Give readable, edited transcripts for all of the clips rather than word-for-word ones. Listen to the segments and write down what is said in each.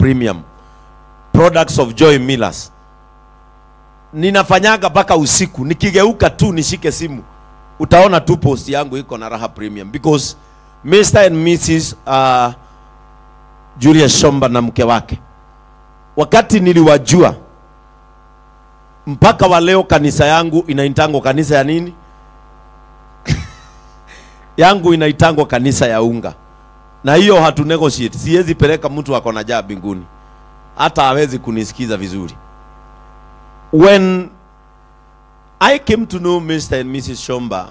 Premium, products of Joy Millers. Ninafanyaga mpaka usiku, nikigeuka tu nishike simu, utaona tu post yangu iko na Raha Premium, because Mr. and Mrs. Julius Shomba na mke wake, wakati niliwajua mpaka wa leo kanisa yangu inaitango kanisa ya nini? Yangu inaitango kanisa ya unga. Na hiyo hatu negotiate. Siwezi peleka mtu ako na njaa mbinguni. Hata hawezi kunisikiza vizuri. When I came to know Mr. and Mrs. Shomba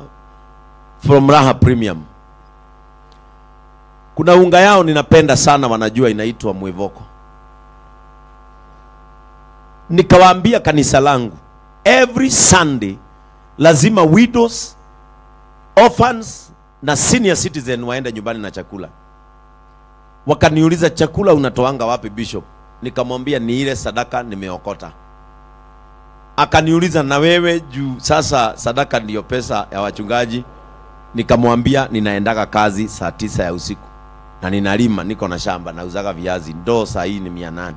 from Raha Premium, kuna unga yao ninapenda sana, wanajua inaitwa Mwivoko. Nikawaambia kanisa langu, every Sunday lazima widows, orphans na senior citizen waende nyumbani na chakula. Wakaniuliza, chakula unatoanga wapi bishop? Nikamwambia ni ile sadaka nimeokota. Akaniuliza, na wewe juu sasa sadaka ndiyo pesa ya wachungaji? Nikamwambia ninaendaga kazi saa 9 ya usiku na ninalima, niko na shamba nauzaga viazi, ndoo saa hii ni 800.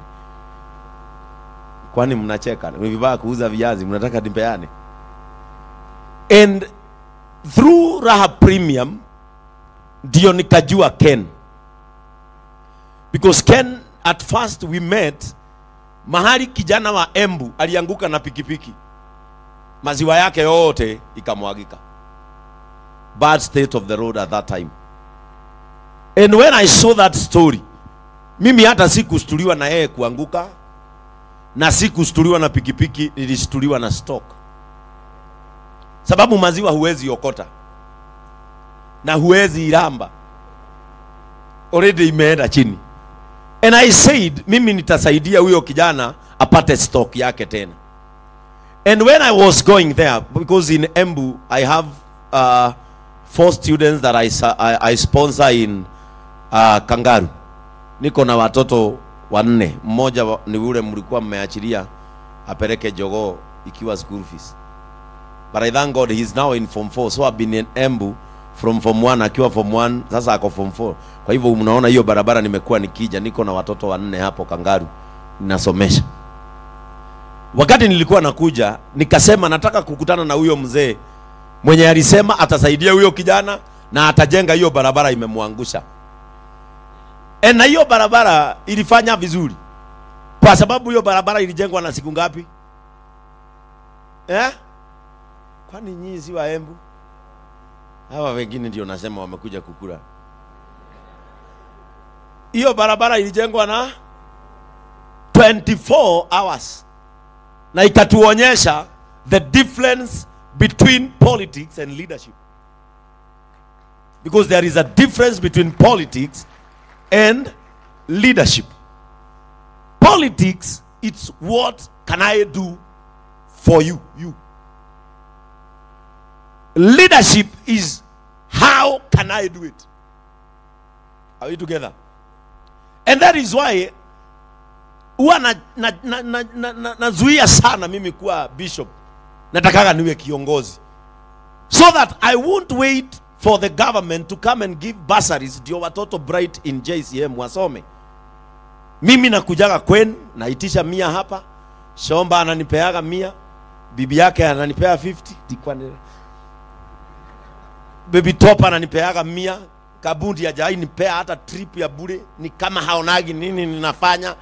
Kwani mnacheka? Ni vibaya kuuza viazi, mnataka nipeane? And through Raha Premium ndio nikajua Ken. Because Ken, at first we met mahali kijana wa Embu alianguka na pikipiki, maziwa yake yote ikamwagika. Bad state of the road at that time. And when I saw that story, mimi hata sikustuliwa na yeye kuanguka, na sikustuliwa na pikipiki, nilistuliwa na stock. Sababu maziwa huwezi okota na huwezi iramba, already imeenda chini. And I said, mimi nitasaidia huyo kijana apate stock yake tena. And when I was going there, because in Embu I have 4 students that I sponsor in Kangaru. Niko na watoto 4. Mmoja ni ule mlikuwa mmeachilia apeleke jogoo ikiwa school fees. But I thank God he's now in form 4. So I've been in Embu from form 1, akiwa form 1, sasa ako form 4. Kwa hivyo mnaona hiyo barabara nimekuwa nikija, niko na watoto 4 hapo Kangaru ninasomesha. Wakati nilikuwa nakuja, nikasema nataka kukutana na huyo mzee mwenye alisema atasaidia huyo kijana na atajenga hiyo barabara imemwangusha. Na hiyo barabara ilifanya vizuri. Kwa sababu hiyo barabara ilijengwa na siku ngapi? Eh? Kwani nyinyi si wa Embu? Hawa wengine ndio nasema wamekuja kukula. Hiyo barabara ilijengwa na 24 hours. Na ikatuonyesha the difference between politics and leadership. Because there is a difference between politics and leadership. Politics, it's what can I do for you, you. Leadership is how can I do it? Are we together? And that is why huwa nazuia sana mimi kuwa bishop. Natakaga niwe kiongozi. So that I won't wait for the government to come and give bursaries ndio watoto bright in JCM wasome. Mimi nakujaga kwenu, naitisha 100 hapa, Shomba ananipeaga 100, bibi yake ananipea 50, Baby Top ananipeaga 100, Kabundi hajai nipea hata trip ya bure, ni kama haonagi nini ninafanya.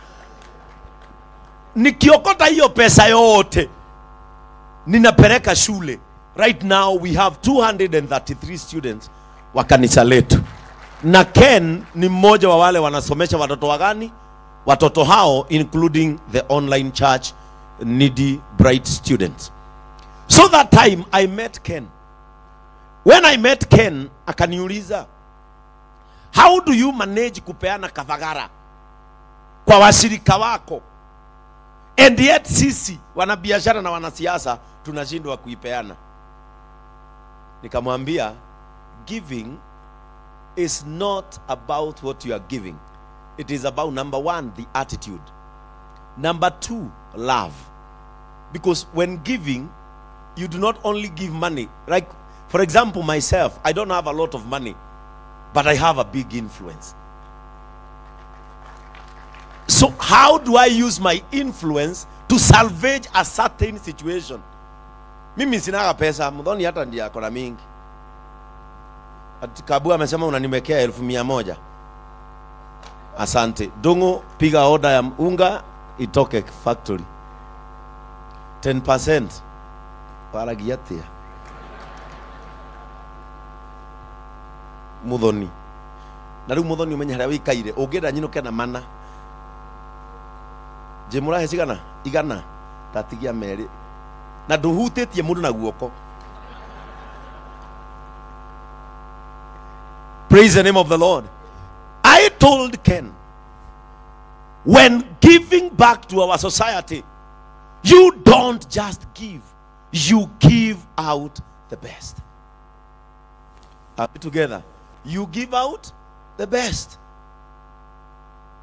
Nikiokota hiyo pesa yote ninapeleka shule. Right now we have 233 students wa kanisa letu. Na Ken ni mmoja wa wale wanasomesha watoto wagani? Watoto hao, including the online church needy bright students. So that time I met Ken. When I met Ken, akaniuliza, how do you manage kupeana kavagara kwa washirika wako? And yet sisi wanabiashara na wanasiasa tunashindwa kuipeana. Nikamwambia, giving is not about what you are giving. It is about, number one, the attitude. Number two, love. Because when giving, you do not only give money. Like, for example, myself, I don't have a lot of money, but I have a big influence. So So how do I use my influence to salvage a certain situation? Mimi sina pesa, Mudhoni hata ndiye akona mingi. Ati Kabu amesema unaniwekea 100,000. Asante. Dungu, piga order ya unga itoke factory. 10%. Waragiatia. Muthoni. Na riu Muthoni umenye haria wikaire ungienda nyinuke na mana. Je murahe cigana? Igana. Tatigia meri. Na nduhutitie mundu na guoko. Praise the name of the Lord. I told Ken, when giving back to our society, you don't just give, you give out the best. Are we together? You give out the best.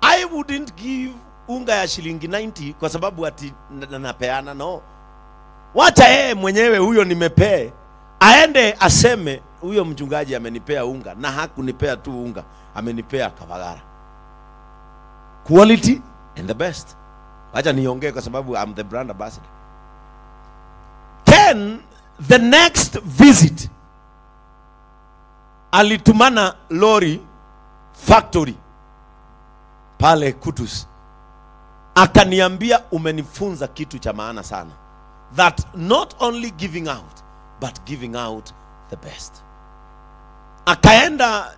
I wouldn't give unga ya shilingi 90 kwa sababu ati napeana, no. Wacha yeye mwenyewe huyo nimepee aende aseme huyo mchungaji amenipea unga, na hakunipea tu unga, amenipea Kavagara. Quality and the best. Wacha niongee kwa sababu I'm the brand ambassador. Then the next visit alitumana lori factory pale Kutus. Akaniambia umenifunza kitu cha maana sana. That not only giving out, but giving out the best. Akaenda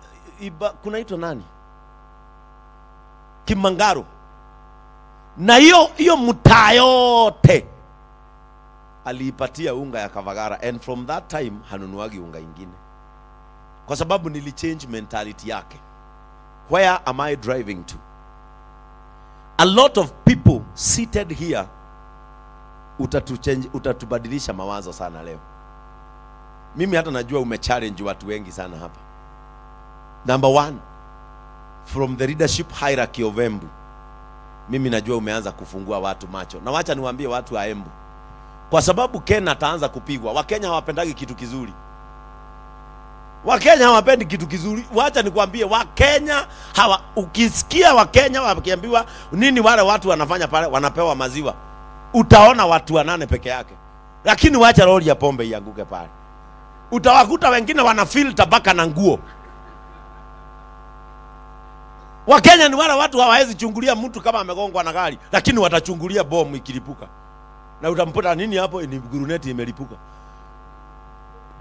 kunaitwa nani? Kimangaro. Na hiyo mtaa yote aliipatia unga ya Kavagara, and from that time hanunuagi unga ingine. Kwa sababu nilichange mentality yake. Where am I driving to? A lot of people seated here utatubadilisha mawazo sana leo. Mimi hata najua umechallenge watu wengi sana hapa. Number one, from the leadership hierarchy of Embu, mimi najua umeanza kufungua watu macho. Na wacha niwaambie watu wa Embu, kwa sababu Ken ataanza kupigwa. Wakenya hawapendagi kitu kizuri. Wakenya hawapendi kitu kizuri. Wacha nikwambie, Wakenya hawa, ukisikia Wakenya wakiambiwa nini wale watu wanafanya pale, wanapewa maziwa, utaona watu wanane peke yake. Lakini wacha lori ya pombe ianguke pale, utawakuta wengine wana filter tabaka na nguo. Wakenya ni wale watu hawawezi chungulia mtu kama amegongwa na gari, lakini watachungulia bomu ikilipuka. Na utamputa nini hapo? Ni guruneti imelipuka.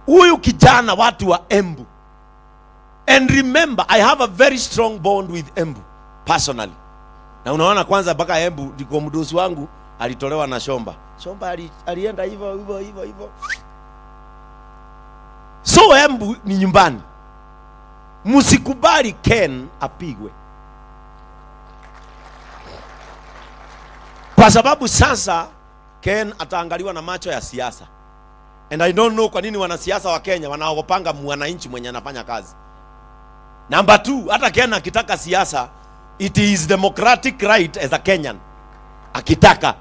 Huyu kijana, watu wa Embu. And remember, I have a very strong bond with Embu personally. Na unaona kwanza mpaka Embu ndiko mdosi wangu alitolewa na Shomba. Shomba alienda hivyo hivyo hivyo hivyo. So Embu ni nyumbani. Msikubali Ken apigwe. Kwa sababu sasa Ken ataangaliwa na macho ya siasa. And I don't know kwa nini wanasiasa wa Kenya wanaogopanga mwananchi mwenye anafanya kazi. Number 2, hata Ken akitaka siasa, it is democratic right as a Kenyan. Akitaka.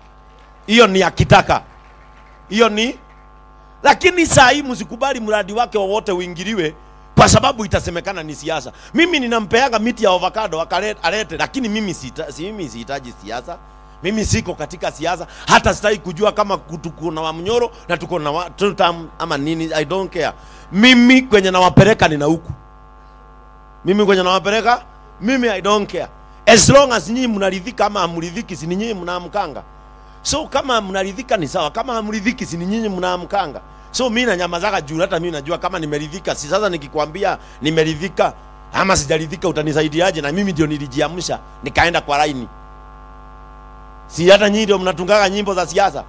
Hiyo ni akitaka. Hiyo ni. Lakini saa hii msikubali mradi wake wowote uingiliwe kwa sababu itasemekana ni siasa. Mimi ninampeanga miti ya avocado alete, lakini mimi sihitaji siasa. Mimi siko katika siasa, hata sitaki kujua kama tuko na Wamnyoro na tuko na tutam ama nini, I don't care. Mimi kwenye nawapeleka nina huku. Mimi kwenye nawapeleka, mimi I don't care. As long as nyinyi mnaridhika ama hamridhiki, si nyinyi mnaamkanga. So kama mnaridhika ni sawa, kama hamridhiki si nyinyi mnaamkanga. So mimi na nyamazaka juu hata mimi najua kama nimeridhika. Si sasa nikikwambia nimeridhika ama sijaridhika utanisaidiaje? Na mimi ndio nilijiamsha nikaenda kwa laini. Si hata nyinyi ndio mnatungaga nyimbo za siasa.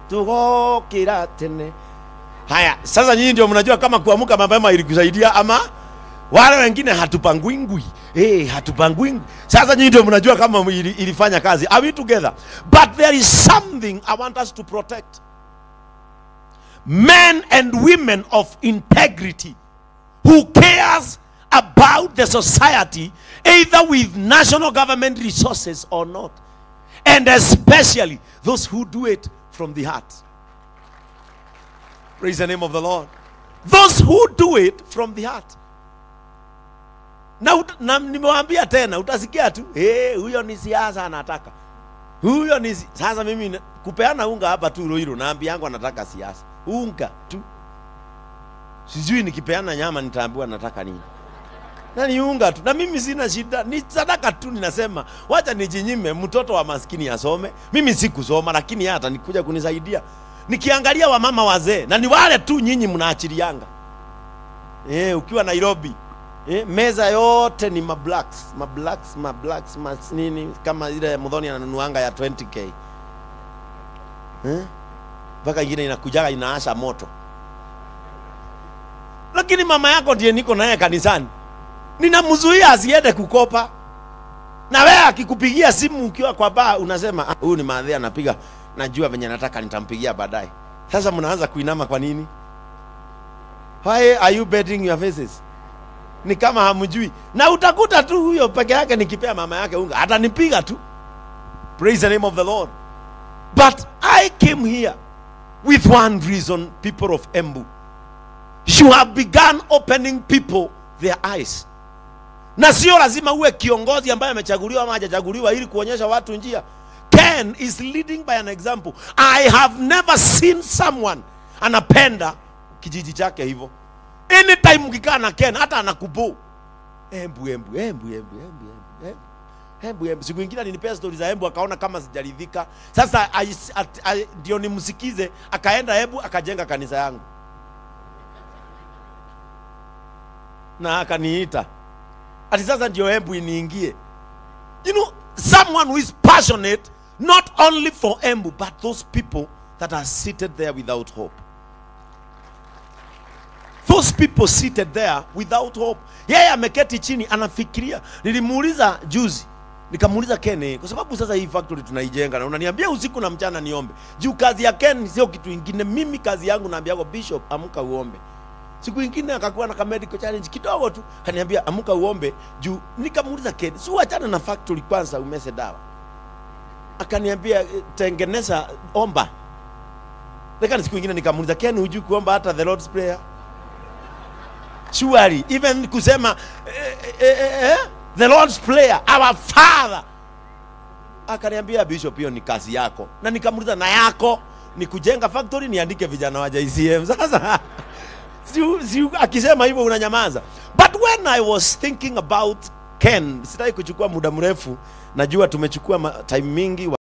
Tuko kila tene. Haya, sasa nyinyi ndio mnajua kama kuamuka mapema ilikusaidia ama wale wengine hatupangui ngui. Hatupangui ngui. Sasa nyinyi ndio mnajua kama ilifanya kazi. Are we together? But there is something I want us to protect. Men and women of integrity who cares about the society, either with national government resources or not. And especially those who do it from the heart. Praise the name of the Lord. Those who do it from the heart. Na nimewaambia tena, utasikia tu, huyo ni siasa anataka. Huyo ni sasa mimi kupeana unga hapa tu Ruiru, naambia yangu anataka siasa. Unga tu. Sijui nikipeana nyama nitaambiwa nataka nini. Na ni unga tu. Na mimi sina shida, ni sadaka tu ninasema, wacha nijinyime mtoto wa maskini asome. Mimi sikusoma lakini yeye atanikuja kunisaidia. Nikiangalia wamama wazee, na ni wale tu nyinyi mnaachilianga. Ukiwa Nairobi, meza yote ni mablacks, mablacks, mablacks, mas nini, kama ile Muthoni ananunuanga ya 20k. Mpaka ingine inakujaga inaasha moto. Lakini mama yako ndiye niko naye kanisani. Ninamzuia asiende kukopa. Na wewe akikupigia simu ukiwa kwa baa unasema, huyu ni madhe anapiga, najua venye nataka nitampigia baadaye. Sasa mnaanza kuinama kwa nini? Why are you betting your faces? Ni kama hamjui. Na utakuta tu huyo peke yake nikipea mama yake unga, atanipiga tu. Praise the name of the Lord. But I came here with one reason, people of Embu. You have begun opening people their eyes. Na sio lazima uwe kiongozi ambaye amechaguliwa ama hajachaguliwa ili kuonyesha watu njia. Ken is leading by an example. I have never seen someone anapenda kijiji chake hivyo. Anytime ukikaa na Ken hata anakubo. Embu embu embu embu embu embu embu embu. Siku nyingine alinipea stories za Embu akaona kama sijaridhika. Sasa ndio nimsikize, akaenda Embu akajenga kanisa yangu. Na akaniita. Ati sasa ndio Embu iniingie. You know, someone who is passionate not only for Embu but those people that are seated there without hope. Those people seated there without hope. Yeye ameketi chini anafikiria. Nilimuuliza juzi, nikamuuliza Ken, kwa sababu sasa hii factory tunaijenga na unaniambia usiku na mchana niombe. Juu kazi ya Ken sio kitu kingine, mimi kazi yangu naambia kwa bishop, amka uombe. Siku nyingine akakuwa na medical challenge kidogo tu, kaniambia amka uombe. Juu nikamuuliza Ken, si uachane na factory kwanza umese dawa. Akaniambia tengeneza, omba. Lakini siku nyingine nikamuuliza Ken, hujui kuomba hata the Lord's Prayer? Surely, even kusema the Lord's Prayer, our Father. Akaniambia bishop, hiyo ni kazi yako. Na nikamuuliza na yako ni kujenga factory, niandike vijana wa JCM. Sasa si akisema hivyo unanyamaza. But when I was thinking about Ken, sitaki kuchukua muda mrefu, najua tumechukua time mingi.